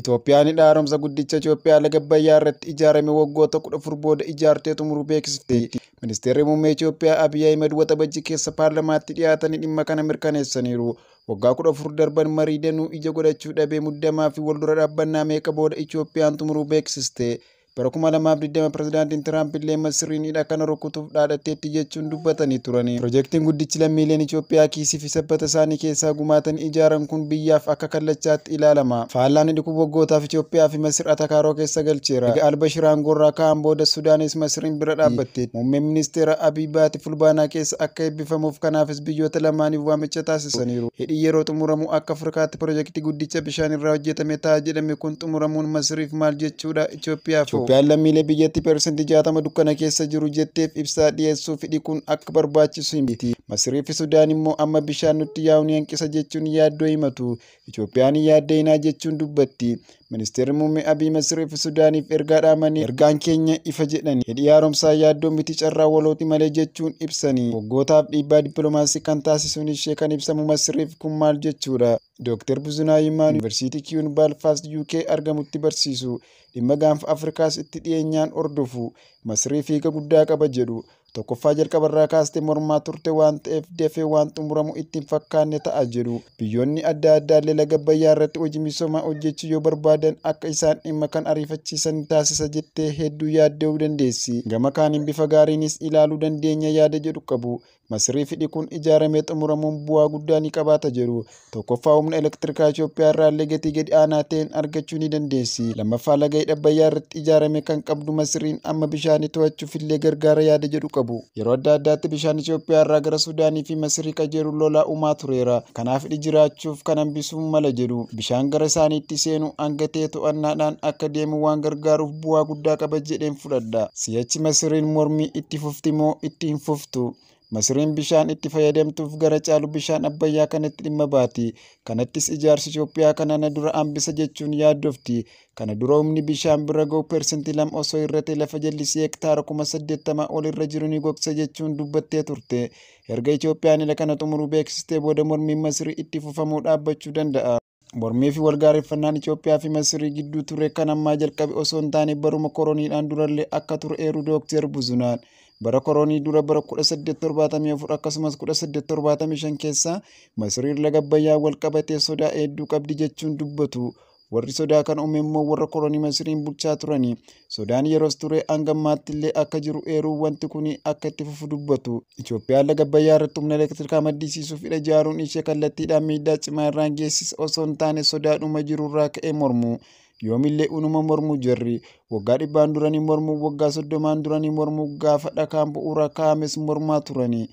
Itoophiyaan hidha haaromsa guddicha Itoophiyaa laga Abbayyaa irratti ijaarame waggoota 14 booda ijaartee xumuruu beeksifte. Ministeerri muummee Itoophiyaa Abiy Ahimad Waxabajjii keessa paarlamaatti dhiyaatanii dhimma kana mirkaneessaniiru. Waggaa 14 darban marii danuu ija godhachuu dhabee muddamaa fi waldura dhaabbannaa meeqa booda Itoophiyaan xumuruu beeksiste. Bara 2020 pirezidaantiin Tiraamp illee Masiriin hidha kana rukutuuf dhaadhatteetti jechuun dubbatanii turani. Pirojektiin guddichi lammiileen Itoophiyaa kiisii fi sabbata isaanii keessaa gumaatanii ijaaran kun biyyaaf akka kallachaatti ilaalama. Faallaan hidhi kun waggootaaf Itoophiyaa fi Masir atakaaroo keessa galcheera. Erga Albashir aangoorraa ka'an booda Sudaanis Masiriin bira dhaabbatte. Muummeen ministeera Abiy Baati Fulbaanaa keessa akka eebbifamuuf kanaafis biyyoota lamaaniif waamicha taasisaniiru. Hidhi yeroo xumuramu akka Afrikaatti pirojektii guddicha bishaan irraa hojjetame ta'a jedhame kun xumuramuun Masiriif maal jechuudha Itoophiyaaf? Itoophiyaan lammiilee biyyattii 60% dukkana keessa jiru jetteef ibsaa dhiyeessuuf hidhi kun akka barbaachisu himti. Masirii fi Sudaan immoo amma bishaan nutti yaa'u ni hanqisa jechuun yaaddoo himatu. Itoophiyaan yaaddeenaa jechuun dubbatti. Ministeerri muummee Abiy Masirii fi Sudaaniif ergaa dhaamanii ergaan keenya ifa jedhani. Hidhi haaromsaa yaaddoo miti carraa walooti malee jechuun ibsani. Waggootaaf dhiibbaa dippiloomaasii kan taasisuun ishee kan ibsamu Masiriif kun maal jechuudha? Dooktar Buzunaa Yimaan Yuunivarsiitii Kiyuun Baalfaast UK argamutti barsiisu. Dhimma gaanfa Afrikaas itti dhiyeenyaan hordofu. Masirii fiiga guddaa qaba jedhu. Tokkoffaa jalqabarraa kaastee mormaa turte waan ta'eef dafee waan xumuramu itti hin fakkaanne ta'a jedhu. Biyyoonni adda addaallee laga Abbayyaa irratti hojii misoomaa hojjechuu yoo barbaadan akka isaan dhimma kan ariifachiisan taasisa jettee hedduu yaadda'uu dandeessi. Gama kaaniin bifa gaariinis ilaaluu dandeenya yaada jedhu qabu. Masirii hidhi kun ijaaramee xumuramuun bu'aa guddaa ni qabaata jedhu. Tokkoffaa humna elektirikaa Itoophiyaa irraallee gatii gadi aanaa ta'een argachuu ni dandeessi. Lammaffaa laga hidha Abbayyaa irratti ijaarame kan qabdu Masiriin amma bishaanii to'achuuf illee gargaara yaada jedhu qabu. Yeroo adda addaatti bishaan Itoophiyaa irraa gara Sudaanii fi Masirii qajeelu lolaa uumaa tureera. Kanaaf hidhi jiraachuuf kan hambisuun mala jedhu. Bishaan gara isaaniitti seenu hanga ta'e to'annaadhaan akka deemu waan gargaaruuf bu'aa guddaa qaba jedheen fudhadha. Si'achi Masiriin mormii itti fufti moo itti hin fuftu? Masiriin bishaan itti fayyadamtuuf gara caalu bishaan Abbayyaa kanatti dhimma baati. Kanattis ijaarsi Itoophiyaa kana na dura hambisa jechuun yaaddofti. Kana dura humni bishaan bira ga'u 2% osoo irratti lafa jallisii hektaara 80,000 ol irra jiru ni gogsa jechuun dubbattee turte. Erga Itoophiyaan hidha kana xumuruu beeksistee booda mormiin Masirii itti fufamuu dhaabbachuu danda'a. Mormii fi walgaarreffannaan Itoophiyaa fi Masirii gidduu ture kan ammaa jalqabe osoo hin taane baruma koroniidhaan durallee akka ture eeru Dooktar Buzunaan. Bara koronii dura bara 1874 akkasumas 1875 keessa Masiriin laga Abbayyaa wal qabatee sodaa hedduu qabdi jechuun dubbatu. Warri sodaa kana uume immoo warra koronii Masiriin bulchaa turani. Sodaan yeroos ture hanga ammaatti illee akka jiru eeruu wanti kun akka itti fufu dubbatu. Itoophiyaan laga Abbayyaa irratti humna elektirikaa maddisiisuuf hidha ijaaruun ishee kallattiidhaan miidhaa cimaa irraan geessisa osoo hin taane sodaadhuma jirurraa ka'ee mormu. Yoomillee unuma mormu jarri. Waggaa 100n duranii mormu, waggaa 30n duranii mormu, gaafa dhakaan bu'uura kaa'ames mormaa turani.